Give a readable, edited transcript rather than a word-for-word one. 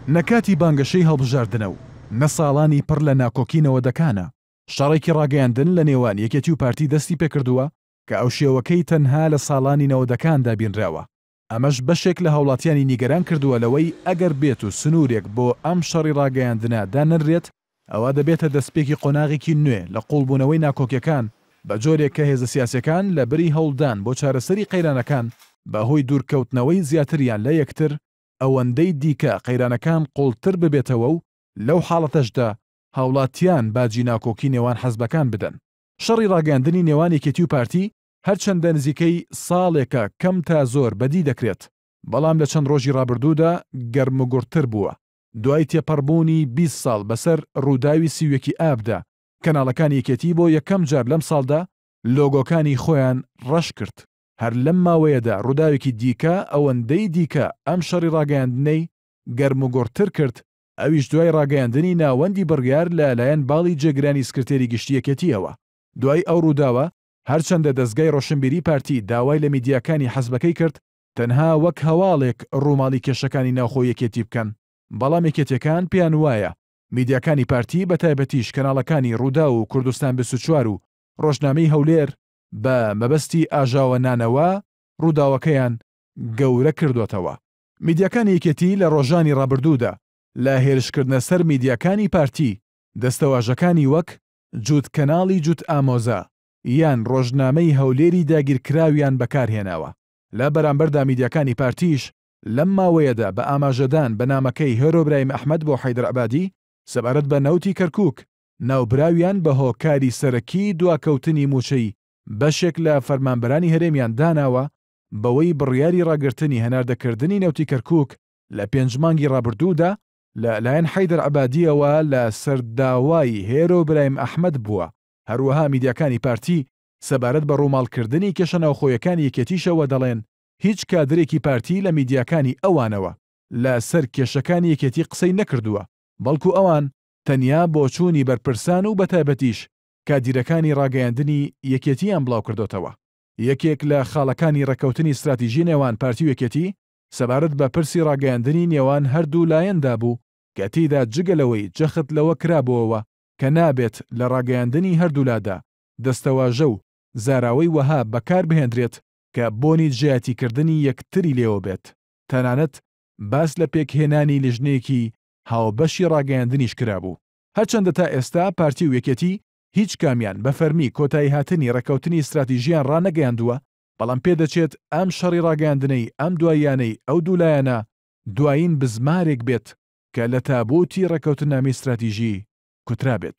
نە کاتی بانگەشەی هەڵبژاردنە و نە ساڵانی پڕ لە ناکۆکی نەوەدەکانە، شەڕێکی ڕاگەیاندن لە نێوان یەکێتی و پارتی دەستی پێکردووە کە ئەوشێوەکەی تەنها لە ساڵانی نەوەدەکاندا بینراوە، ئەمەش بەشێک لە هاوڵاتیانی نیگەران کردووە لەوەی ئەگەر بێت و سنوورێک بۆ ئەم شەڕی ڕاگەیاندنە دانەنرێت ئەوا دەبێتە دەستپێکی قۆناغێکی نوێ لە قووڵبوونەوەی ناکۆکیەکان بە جۆرێک کە هێزە سیاسیەکان لە بری هەوڵدان بۆ چارەسەری قەیرانەکان بە هۆی دوورکەوتنەوەی زیاتریان لە یەکتر ئەوەندەی دیکە قەیرانەکان قوڵتر ببێتەوە و لەو حاڵەتەشدا هاوڵاتیان باجی ناکۆکی نێوان حزبەکان بدەن. شەڕی ڕاگەیاندنی نێوان یەکێتی و پارتی هەرچەندە نزیکەی ساڵێکە کەم تا زۆر بەدی دەکرێت، بەڵام لە چەند ڕۆژی ڕابردوودا گەرموگوڕتر بووە. دوای تێپەڕبوونی 20 ساڵ بەسەر ڕووداوی 31 ی ئابدا، کەناڵەکانی یەکێتی بۆ یەکەم جار لەم ساڵدا لۆگۆکانی خۆیان ڕەش کرد. هەر لەم ماوەیەدا ڕووداوێکی دیکە ئەوەندەی دیکە ئەم شەڕی ڕاگەیاندنەی گەرموگوڕتر کرد، ئەویش دوای ڕاگەیاندنی ناوەندی بڕیار لە لایەن باڵی جێگرانی سکرتێری گشتی یەکێتییەوە. دوای ئەو ڕووداوە، هەرچەندە دەزگای ڕۆشنبیری پارتی داوای لە میدیاکانی حزبەکەی کرد تەنها وەک هەواڵێک ڕووماڵی کێشەکانی ناوخۆی یەکێتی بکەن، بەڵام یەکێتیەکان پێیان وایە میدیاکانی پارتی بەتایبەتیش کەناڵەکانی ڕووداو و کوردستان 24 و ڕۆژنامەی هەولێر بە مەبەستی ئاژاوە نانەوە ڕووداوەکەیان گەورە کردۆتەوە. میدیاکانی یەکێتی لە ڕۆژانی ڕابردوودا لە هێرشکردنە سەر میدیاکانی پارتی دەستەواژەکانی وەک جووت کەناڵی جووت ئامۆزا یان ڕۆژنامەی هەولێری داگیرکراویان بەکارهێناوە. لە بەرامبەردا میدیاکانی پارتیش لەم ماوەیەدا بە ئاماژەدان بە نامەکەی هێرۆ برایم ئەحمەد بۆ حەیدەر عەبادی سەبارەت بە نەوتی کەرکووک ناوبراویان بە هۆکاری سەرەکی دواکەوتنی مووچەی بەشێک لە فەرمانبەرانی هەرێمیان داناوە بەوەی بڕیاری ڕاگرتنی هەناردەکردنی نەوتی کەرکووک لە پێنج مانگی ڕابردوودا لە لایەن حەیدەر عەبادییەوە لە سەر داوای هێرۆ برایم ئەحمەد بووە. هەروەها میدیاکانی پارتی سەبارەت بە ڕووماڵکردنی کێشە ناوخۆیەکانی یەکێتیشەوە دەڵێن هیچ کادرێکی پارتی لە میدیاکانی ئەوانەوە لە سەر کێشەکانی یەکێتی قسەی نەکردووە بەڵکو ئەوان تەنیا بۆچوونی بەرپرسان و بەتایبەتیش کادیرەکانی ڕاگەیاندنی یەکێتییان بڵاوکردۆتەوە. یەکێک لە خاڵەکانی ڕێککەوتنی ستراتیژی نێوان پارتی و یەکێتی سەبارەت بە پرسی ڕاگەیاندنی نێوان هەردوو لایەندا بوو کە تێیدا جگە لەوەی جەخت لەوە کرابۆوە کە نابێت لە ڕاگەیاندنی هەردوولادا دەستەواژە و زاراوەی وەها بەکار بهێندرێت کە بۆنی دژایەتیکردنی یەکتری لێوە بێت، تەنانەت باس لە پێکهێنانی لیژنەیەکی هاوبەشی ڕاگەیاندنیش کرابوو. هەرچەندە تا ئێستا پارتی و یەکێتی هیچ کامیان بە فەرمی کۆتاییهاتنی ڕێککەوتنی ستراتیژییان ڕانەگەیاندووە، بەڵام پێدەچێت ئەم شەڕی ڕاگەیاندنەی ئەم دواییانەی ئەو دوو لایەنە دوایین بزمارێک بێت کە لە تابووتی ڕێککەوتننامەی ستراتیژی کوترابێت.